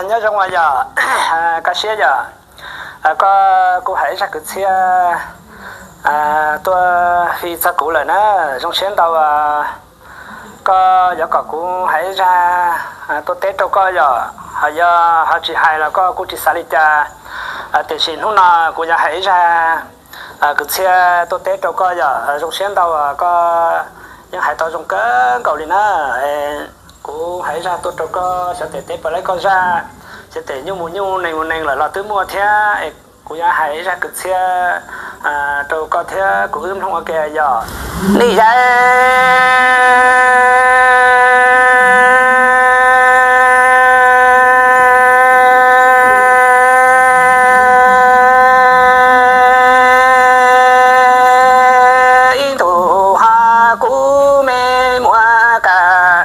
Nyob zoo yom, kaj siab yom, koj, kuv hais ib zaj kwv txhiaj tuaj fij txog kuv lawm na, zoo siab ntau. Koj yuav kom kuv hais ib zaj tuaj teb rau koj yom, ho yog ho tsis hais los koj kuj tsis xav li cas, tiam sis hnub no kuv yuav hais ib zaj kwv txhiaj tuaj teb rau koj yom, zoo siab ntau koj yeej hais tau zoo kawg nkaus li na. Kuv hais ib zaj tuaj rau koj, xyov tes teb puas laib koj zaj, xyov tes nyuj mus nyuj nees mus nees lawm los twb muaj thiab. Kuv yuav hais ib zaj kwv txhiaj rau koj thiab kuv wb mloog ua ke yom. Nim yav ib ntus ho kuv me muam kam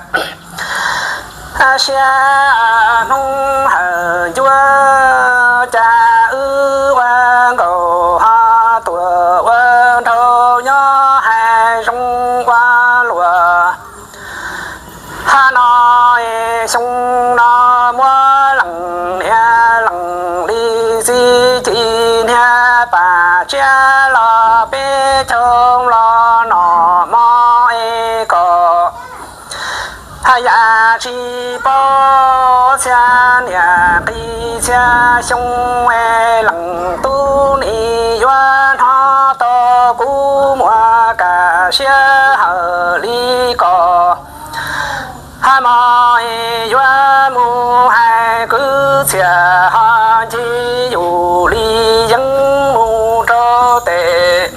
siab hnub hawm ncuab cas wb ua nkaus ho tuam ua nraug nyob hais zoo ua luam. Hab no xyoo no muab lees hniav lees li txiv ci hniav pas tsiab los peb caug los no mob es kom hab yam tsis paub txhia niam qi txhia xyoo es lees tub nim yuav hnov tau kuv muam kam siab hawm li ko. Hab mog es yuav mus hais kwv txhiaj ho ncig yus li yeeb mus rau tes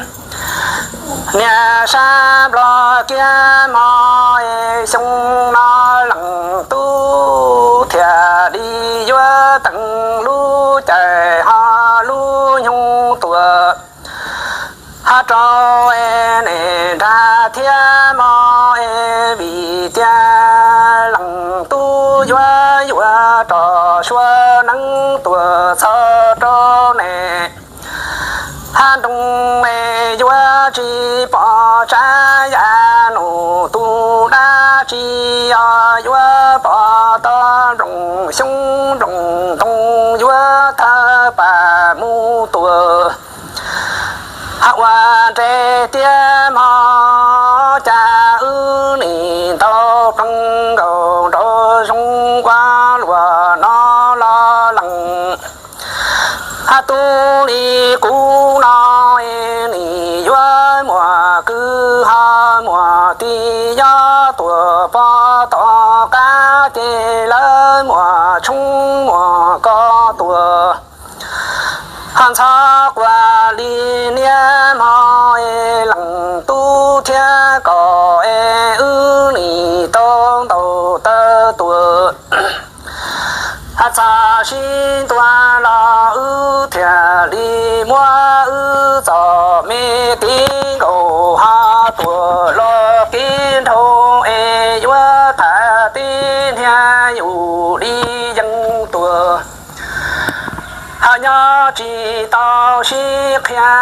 niag sab Nplog kiag mog es xyoo no lees tub thiaj li yuav teev lub caij ho lub nyoog tuaj ho rau es nim nrag thiab mog es vim tias lees tub yuav yuav rau suav neeb tuaj txog rau nim hab nroo es yuav tsis pom tsav yam num tus dab tsi os yuav pom tau nplooj xyoob nplooj ntoo yuav thawb pas mus tuaj ho ua nres tiab mog cas wb nim ntau plees nkaus nraug zoo ua luam no los lees. Hab tub li kuv no es nim yuav muam kwv ho muam tij nyob tuaj pov tom qab ces lawv muam tshoob muam koj tuaj ho ntxhov quas li niab mog es lees tub thiab koj es wb nim tau ntaus taw tuaj. Hab txog sib ntua los wb thiaj li muab wb txom me tib nkaus ho tuaj los kev nraug es yuav tham teb hnia yus li yeeb tuaj. Ho nyob tsis tau sib qhia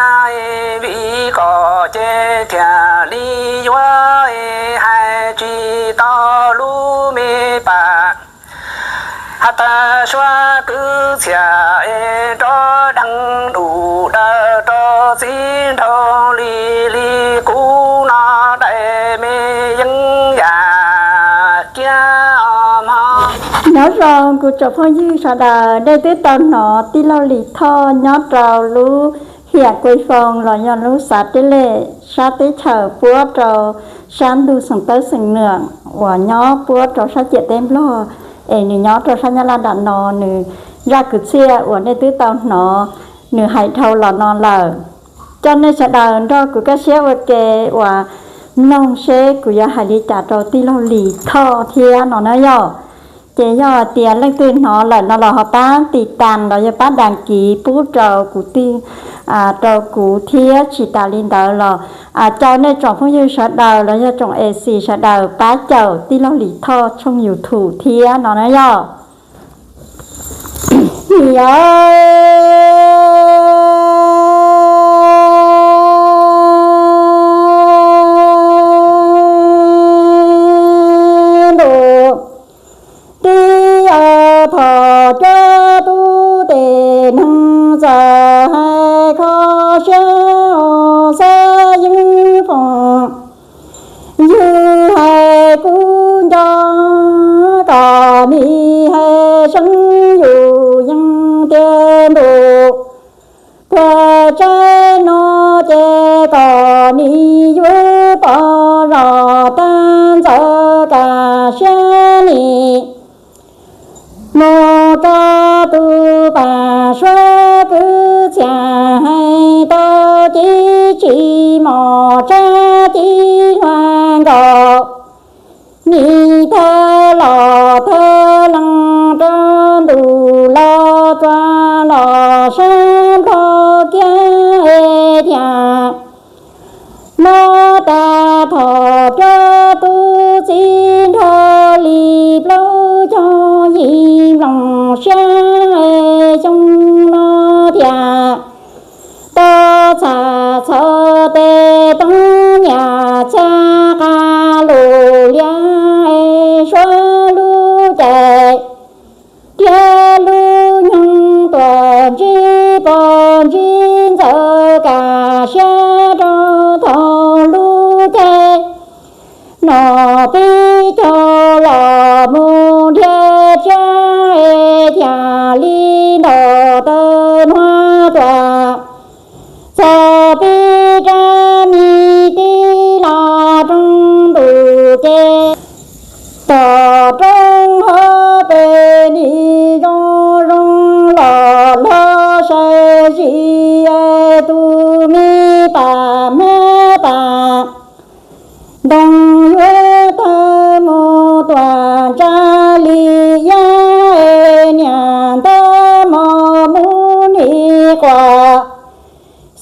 vim koj ces thiaj li yuav hais tsis tau lub me pas. Hab tawg suab kwv txhiaj es nrov dheev dum dawg rau txiv nraug li li kuv no dai me yeeb yam kiag mog. Nyob zoo kuv tsoom phooj ywg sawv daws, nej twb tau hnov tij laug Lis Thoj nyob rau lub hiam Kuj Foo los yog lub xav Teb Lej sab teb chaws puab rau sab ntug Xeem Tawb Xeem Nuam uas nyob puab rau sab ciam teb Nplog, es nws nyob rau sab Nyab Laj nram no, nws zaj kwv txhiaj uas nej twb tau hnov nws hais dhau los no lawm. Coj nej sawv daws nrog kuv kaj siab ua ke uas mloog seb kuv yuav hais li cas rau tij laug Lis Thoj thiab no na yom. Ces yog tias leej twg hnov lawm no los ho pab tiv tas los yog pab das kiv pub rau kuv tij, rau kuv thiab. Tsis tas li ntawd los caw nej tsoom phooj ywg sawv daws los yog tsoom es xis sawv daws pab cawm tij laug Lis Thoj tshooj YouTube thiab no na yom. Yog ntu tib yog tho Cov tub tej neeg txawm hais kho siab, Xab Yeeb Foom, yus hais kuv nco, kom nws hais seeb yus yeej tiag ntuj. Tuag tsaib no ces kom nws yuav pom zog tag, Ntxawm Kam Siab nim mus rau tus pas suav kwv txhiaj hais tau, ces tsis mos tsab ci hluas nkaus. Nim thawj los thawj lees rau ntuj los txog los sab nplog kiag thiab. Nov tas thaum cov tub txib nrog li plaub caug yim nplooj siab, xyoo no thiaj tau txham txhua tes toob, nyias txhaj qab lus liab, suav lub caij thiab lub nyoog tuaj ntsib pom ntsib, Ntxawm Kam Siab rau thaum lub caij no pib caug los mus nrhiav tsab, thiaj li ntaus taw hnuav tuaj txog pib rab me tib los rooj ntuj ces tom roob hauv pes nim zoo zoo los luag saib zis, tus me pas hmab pas ntoo yuav tawg mus tuaj ntsa li iab, niam ntawd mos mus nim quaj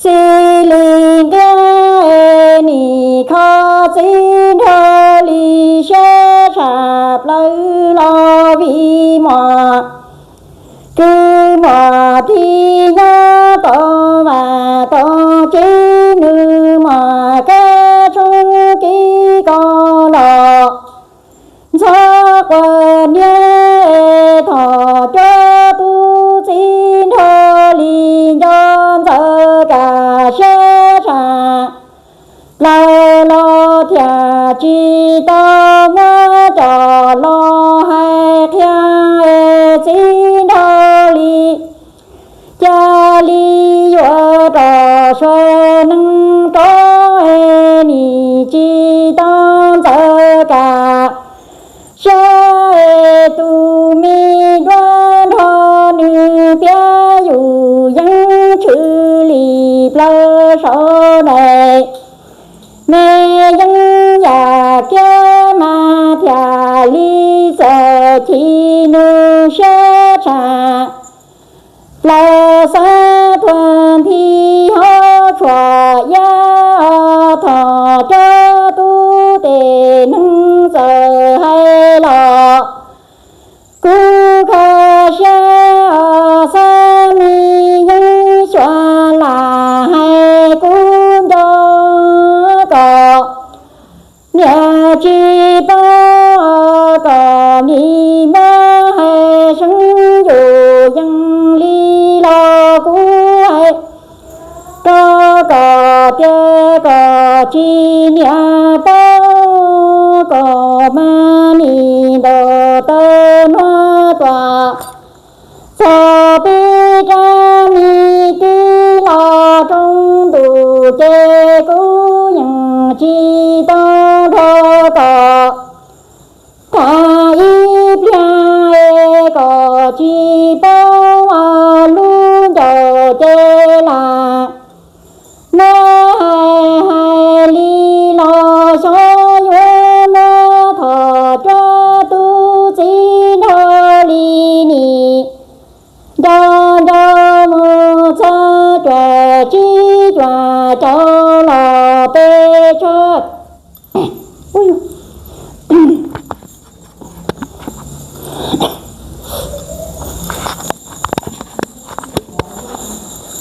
xis li nqiab, nim kho txij nrog li siab tshaj plaws los vim muaj kwv muaj tij nyob tom vaj tom tsev, nws muaj kab tshoob kev kos los ntxhov quas niab. Thaum cov tub txib nrog li nco, Ntxawm Kam Siab tshaj plaws los thiaj tsis tau muab coj los hais qhia, txib nrog li cia li yuav rau sawv neeg rov, nim tsis tau Ntxawm Kam Siab tus me duab nrog nws piav, yus yeej tshwm li plaws saum daim me yeeb yam kiag mas thiaj li txawm chim nws siab tshaj plaws, xav tuag nthi hauv tshuaj iab. Thaum cov tub tej neeg txawm hais los kuv kho siab, Xab me yeeb xyuas lam hais kuv nco, kom niam tsis paub, kom nim muab hais seeb yus yeej li los kuv hais rau koj tias kom tsis niam paub, kom mas nim ntaus taw hnuav tuaj txog pib rab me tib los rooj ntuj ces kuv yeej tsis tau nrog koj tham ib pliag, kom tsis paub lub ncauj ces lam muab hais, hais li los xyov yuav muab thov cov tub txib nrog li nim nco nco mus txog cuaj tsib cuaj caug los peb tsawg.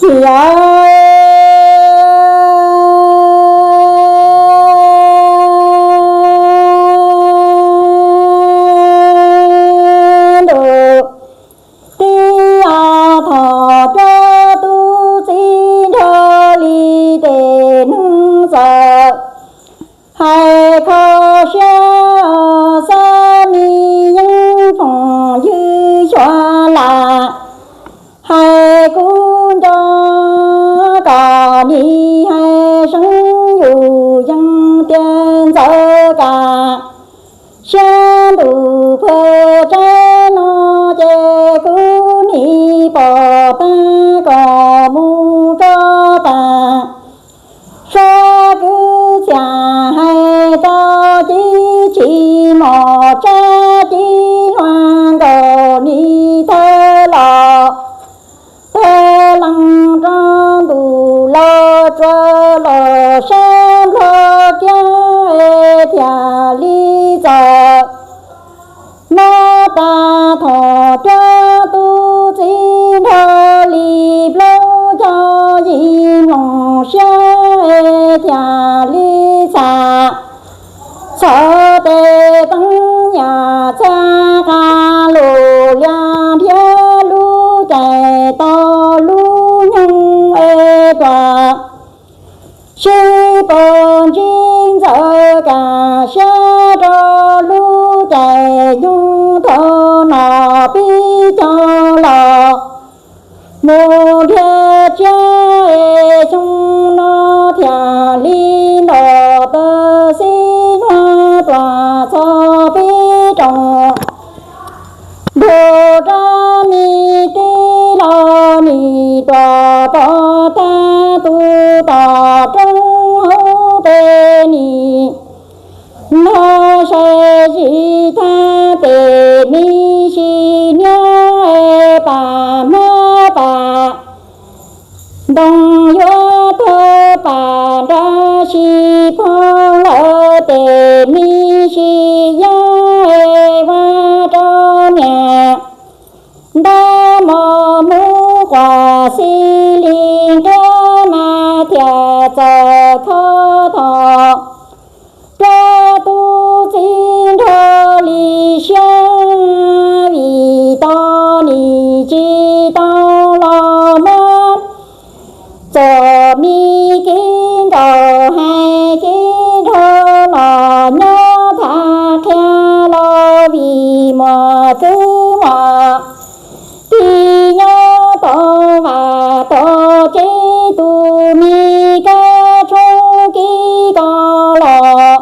Yog ntuj ua lam hais kub nco kom nim hais seeb yus yeej tiag ntxawm kam siab ntuj phuaj tsaib no ces kuv nim pom tag kom mus koj tas. Suav kwv txhiaj hais txog cib tsis mos tsab cib hluas nkaus nim thawj los thawj leej rau ntuj los tsuas los sab nplog kiag thiaj li txawm mob tas. Thaum cov tub txib nrog li plaub caug yim mloog siab thiaj li txham txhawb tes teeb yam txhab qab lus liab nrhiav lub caij tau lub nyoog es tuam sib pom ntsib ntxawm kam siab rau lub caij nyoog thaum no pib caug los mus nrhiav tsiab es xyoo no thiaj li nto taw xib nyuag tuam txog peb rooj ntug rab me teb los nim tuam pov tag tus tom roob hauv pes nim nrog saib zim thab tes me sim niab pam hmab pam ntoo yuav tuag pam nrab sib phob lawm tes me sim yaj vaj rau niam ntab mos mus quas xib li nqaij mas thiaj txawm kho thom cov tub txib nrog li siab vim tau nim tsis tau los mas txom me kev nkaus hais kev nrog los nyob thav qhia los vim muaj kwv muaj tij nyob tau vam tau tsev tus me kab tshoob kev ko los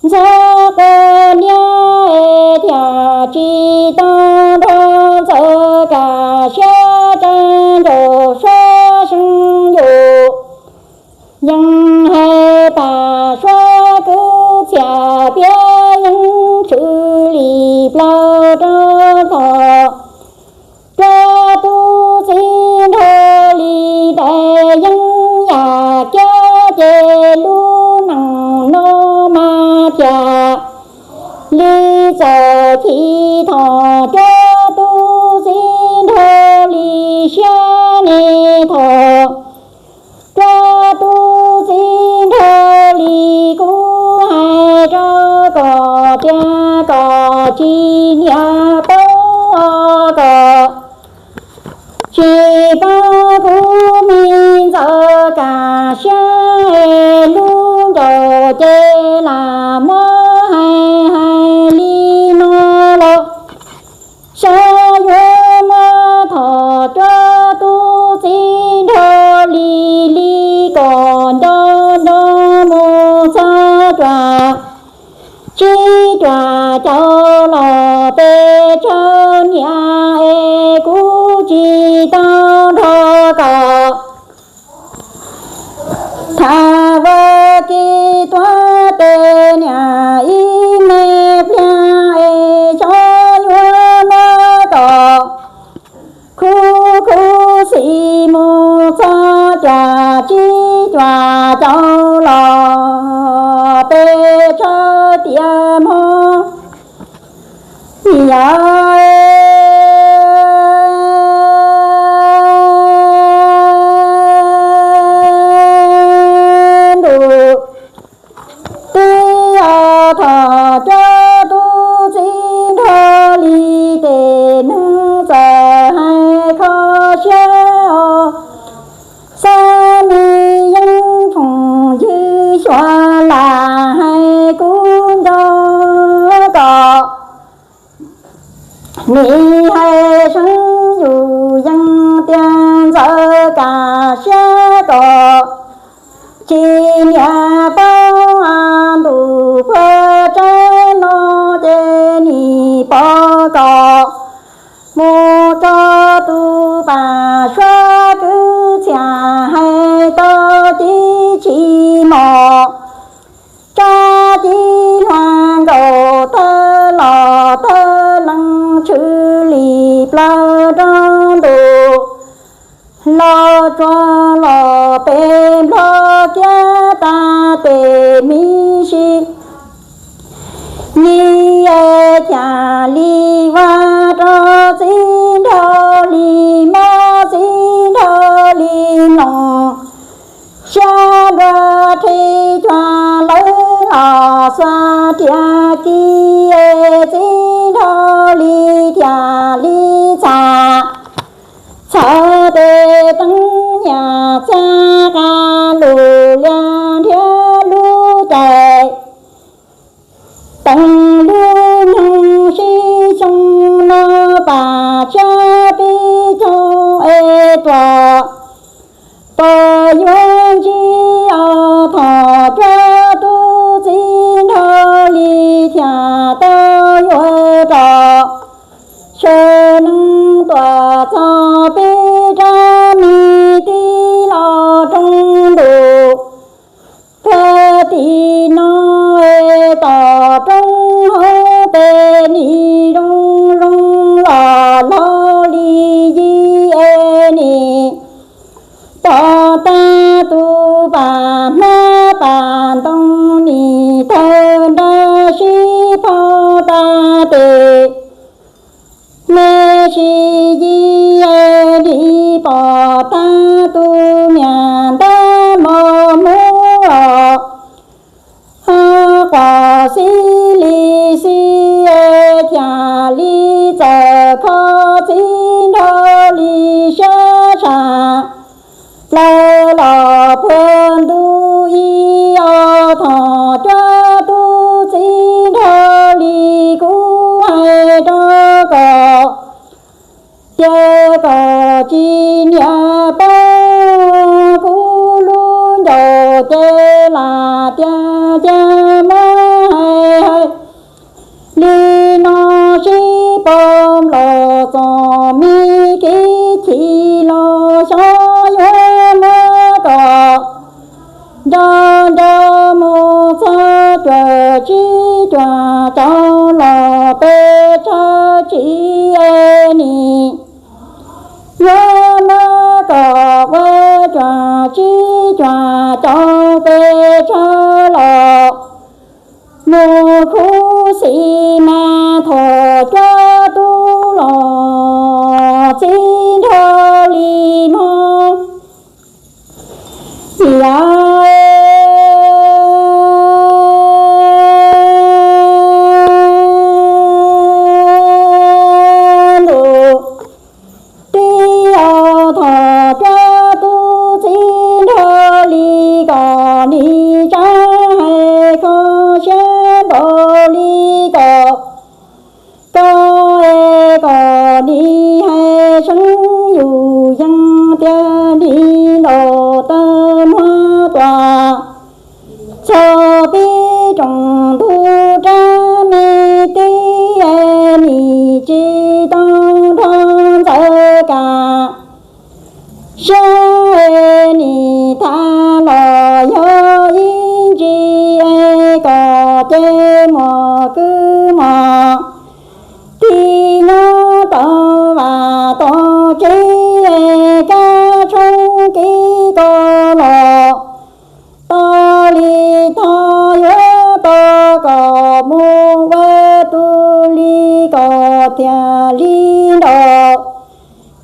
ntxhab quas niab thiaj tsis tau nrog ntxawm kam siab tsa nraum suab seeb yus yeej hais tas suav kwv txhiaj piav yeej tshwm li plaws rau thaum cov tub txib nrog li dais yeeb yam kiab ces lub neej no mas thiaj li txawm chim thaum cov tub txib nrog li siab ne thaum cov tub txib nrog li kuv hais rau koj tias koj tsis nyiam paub koj tsis paub kuv me ntxawm kam siab lub ncaus ces lam muab hais hais li no los saib yuav muab thov cov tub txib nrog li li kom nco nco mus txog cuaj tsib cuaj caum los peb tsawg niam es kuv tsis tau nrog koj tham vaj kev tuab tes niam ib me pliag es xyov yuav muab koj khuv khuv xim mus txog cuaj tsib cuaj caum los peb tsawg tiam hmo yog ntuj tib yog thaum cov tub txib nrog li tes neeg txawm hais kho siab os. Xa mi yeeb phooj ywg Nim hais seeb yus yeej tiag ntxawm kam siab kom tsis niam paub ntuj puag tsaib no ces nim pom kom mus rau tus pam suab kwv txhiaj hais tau tib tsis mos. Tsab tib hluas nkaus tawg los tawg lees tshwm li plaws nrog ntuj los tsuag los pes nplog kiag tas tes mi si. Yis thiaj li ua rau txiv nraug li mob txiv nraug li mloog, siab dua rhe cuag lawv los xuas riam kiag txiv nraug li thiaj li txham txhawm tes teeb yam txaj qas lus lias nrhiav lub cai. Teem lub nyoog sib xyoo no pam tsab pib caug es tuam tuam yuav ntsib os thaum cuab tub txiv nraug li thiaj tau yuav rau sawv neeg tuaj txog peb rab me tij los rooj ntuj. Puag tim no es tom roob hauv pes nim zoo zoo los laug li yim es nim pom tag tus pam hmab pam ntoo nim tawg nra sib phau tas tes. Me sis yim es nim pom tag tus niam ntab mos hmub os. Quas xib li xib es thiaj li txawm kho txiv nraug li siab tshaj plaws los puag ntuj ib os thaum cuab tub txiv nraug li kuv hais rau koj. Ces kom tsis niam paub kuv lub ncauj ces lam tias cas muab hais hais li no sib pom los txom me kev chim los xyov yuav muab kom nco nco mus txog cuaj tsib cuaj caum los peb tsawg tsib es nim yuav muab kom ua cuaj tsib cuaj caum peb tsawg los mus khuv xim mas thaum cuab tub los txiv nraug li mob. Yam ntuj tib os thaum cuab tub txiv nraug li kom nim tsab hais kho siab npaum li kom koj es kom nim hais seeb yus yeej tiag nim ntaus taw muab tuaj txog peb rooj ntug rab me tij es nim tsis tau nrog ntxawm kam siab es nim tham los yog ib ntsis es kom ces muaj kwv muaj tij nyob tom vaj tom tsev es kab tshoob kev koj los tau li thov yuav tau kom mus ua tus li kom thiaj li nrog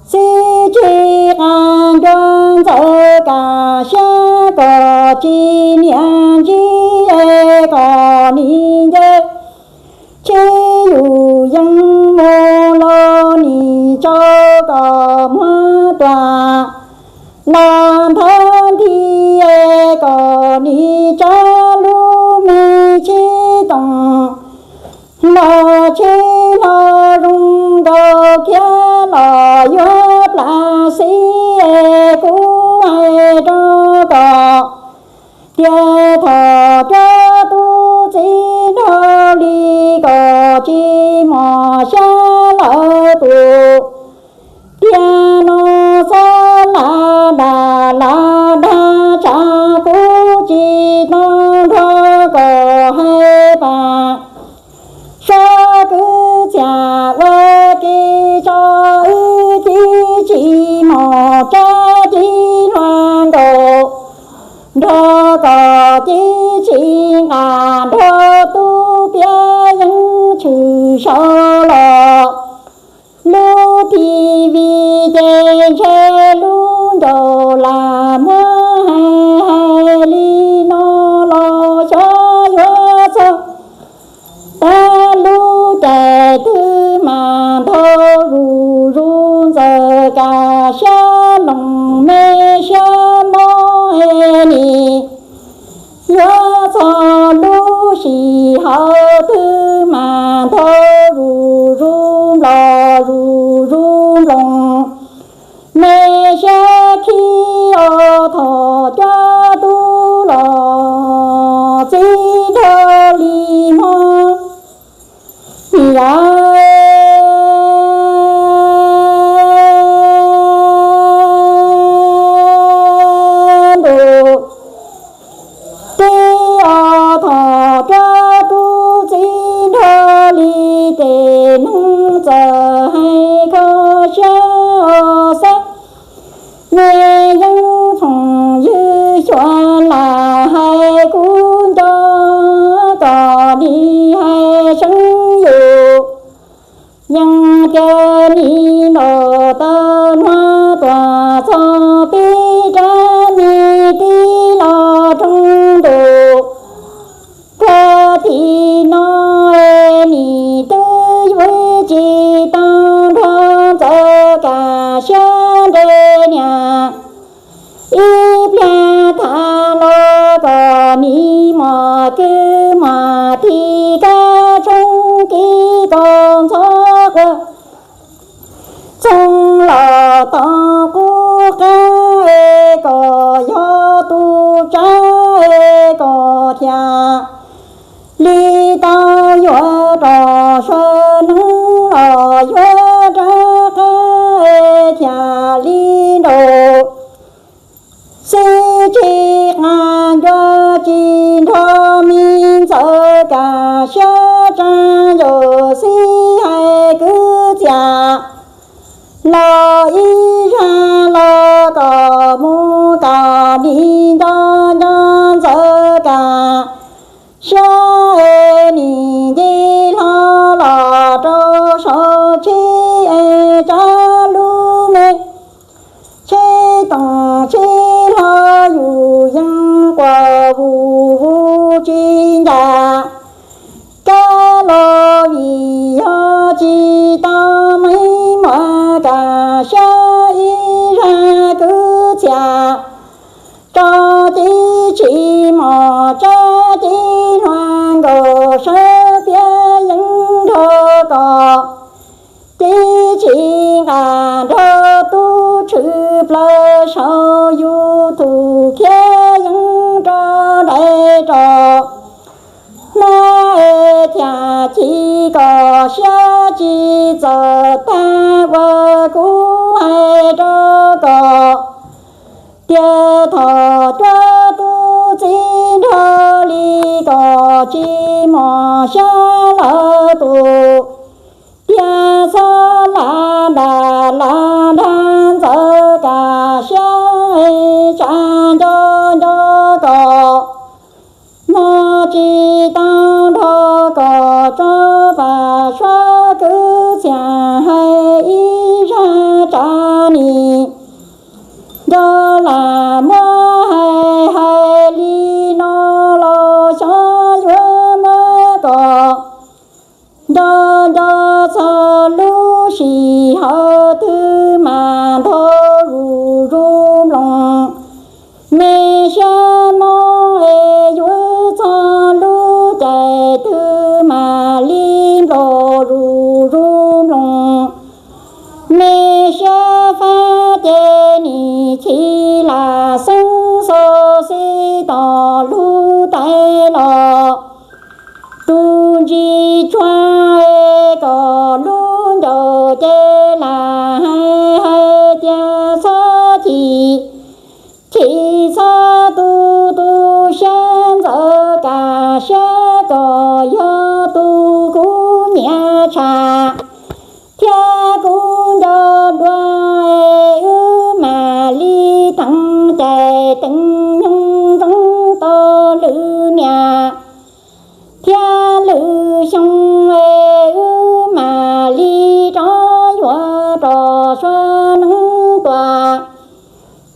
txiv tsis qas ncuav ntxawm kam siab kom tsis niam ntsib es kom nim nce tsheb yus yeej mus los nim tso kom muab tuaj los nthawv nthi es kom nim tsa lub me tsheb toom los tsheb hlo zoo nkaus thiab los yuav plam xib, kuv hais rau koj tias thaum cov tub txib nrog li koj tsis mos xyab lawv tus. Tiam no txhob lam dag lam dag tsam kuv tsis tau nrog koj hais pam. Sab kwv txhiaj ua ke tso wb cib tsis mos tsab cib hluas nkaus, nrog koj cib tsis nqa nrog tub piab yeeb tshwm saud los. Lub T V ces ntshe lub ncauj lam muab hais hais li no los xyov yuav txog tag lub caij twg mas nthau zuj zus ntxawm kam siab loos me siab mob nim. Yuav txog lub sij hawm twg mas nthau zuj zus nplos zuj zus nploos me siab khib os thaum cov tub los txib nrog li hmo. Yam ntuj tib os thaum cov tub txib nrog li ces neeg txawm hais kho siab os xab. Me yeeb txhoov ywg xyuas lam hais kuv nco kom nim hais seeb yus. Yeej tias nim ntaus taw hluas tuaj txog tib rab me tib los roog ntuj. Tag kis no nim twb yuav tsis tau nrog ntxawm kam siab nres niam. Ib pliag tham los kom nim mos kwv mos tij kab tshoob kib koj ntxhov quas. Txoov los tau qub qab es kom yog tus tsav es kom thiaj li tau yuav rau sawv neeb los yuav rov qab es thiaj li nraus. Xib tsis qab nco tsis nrog me ntxawm kam siab tsaa yus xib hais kwv txhiaj los ib zag los kom mus kom nim nco nco ntxawm kam siab es nim nce hlo los rau saum tsheb es tsav lub me tsheb toom tsheb hlo yus yeej quas vus vus tsis ncaj kab los vim yog tsis tau me muam kam siab ib zag kwv txhiaj tso cib tsis mos tsab cib hluas nkaus sawv piav yeeb nrog koj cib tsis nqa nrog tub tshwm plaws saum YouTube khiav yeeb rau dais rau hmab es thiaj ci kom siab tsis txawm tag uas kuv hais rau koj tias thaum cov tub txib nrog li koj tsis mos xyab lawv tus. Tias txhob lam dag lam dag ntxawm kam siab tsa nco nco koj. Mog tsis tau nrog koj tso pam suav kwv txhiaj hais ib zag tsa nim. Nco lam muab hais hais li no los xyov yuav muab koj nco Me siab fab ces nim chim lam xeeb xo xib tos lub tais los. Tus ntsis tsuag es kom lub ncaus ces lam hais hais tias txhob chim, chim txhob tu, tu siab ntxawm kam siab kom yog tus kuv nyiam tshaj. Thiab kuv nco dua es wb mam li teev cai teev nyoog ntxeev tau lwm niam. Thiab lwm xyoo es wb mam li rov yuav rau sua neeb tuaj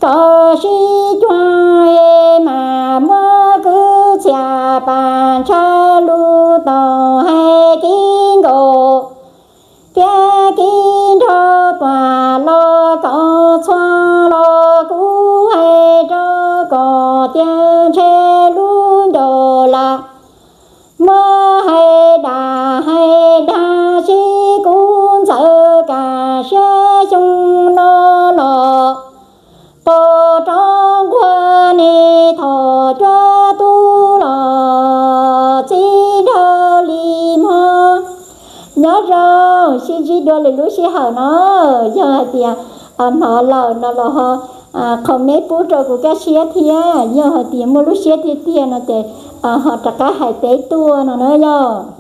kom sib cuag es mam muab kwv txhiaj pab ntshai lus tau hais kib nkaus. Thiab kib nrog tuaj los kom txhua los kuv hais rau kom tias ntshe lub ncaus lawm. Muab hais dag hais dag sib kuv ntxawm kam siab xyoo no los pom rov nquag ne thaum cuab tub los txij nraug li mog. Nyob zoo sib ntsib dua lwm lub sij hawm no, yog hais tias hnov lawm no los ho comment pub rau kuv kaj siab thiab, yog hais tias muaj lub siab tiag tiag no ces ho rov qab hais teb tuaj no na yog.